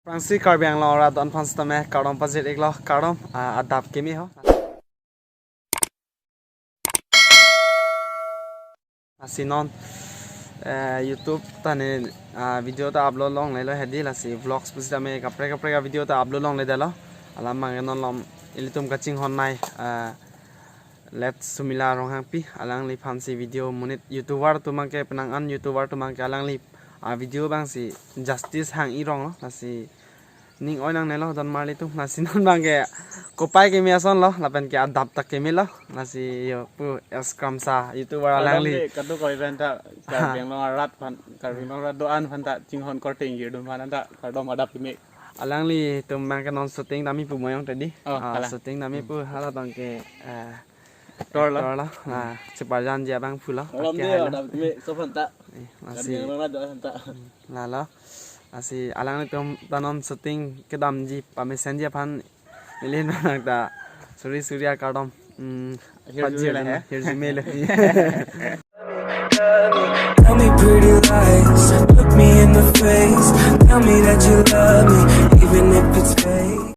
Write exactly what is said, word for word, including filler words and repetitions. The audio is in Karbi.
Aphrangsi Karbi Anglong arat do-an aphan sitame kardom pajir-iklo, kardom, ah, adap kimi ho. Lasi non, eh, YouTube ta ne, ah, video ta upload longlelo hedi, lasi vlogs pusitame kaprek kaprek a-video ta upload longledetlo. Alam abangke non malom ilitum kachinghonnei, ah, Let Sumila Ronghangpi, alangliphansi video monit YouTuber atum abangke, penang an YouTuber atum abangke alangli a-video abangsi justice hang-i ronglo, lasi ning oi nangnelo donmarlitum, lasi non abangke kopai kimi asonlo, lapen ke adap ta kimilo, lasi yo pu S Kramsa YouTuber alangli. Kardom dei, kadokave aphan ta, Karbi Anglong arat aphan, Karbi Anglong arat do-an aphan ta, chinghon korte ingjir atum aphan ta kardom adap kimi. Alanglitum abangke non shooting damji pu moyong tadi. Oh, ah, kalang. Shooting damji pu hala abangke, eh, actor lo. Actor lo. Ah, cheparjanji abang pulo. Kardom dei, adap kimi, so aphan ta. Eh, lasi. Karbi Anglong arat do-an aphan ta. Lalo. Lasi alanglitum ta non shooting kedamji pamesenji aphan neli nangta suri suri akardom, mm, hirjume pajir lo, dun, he? Hirjume lo. Tell me pretty lies, look me in the face. Tell me that you love me,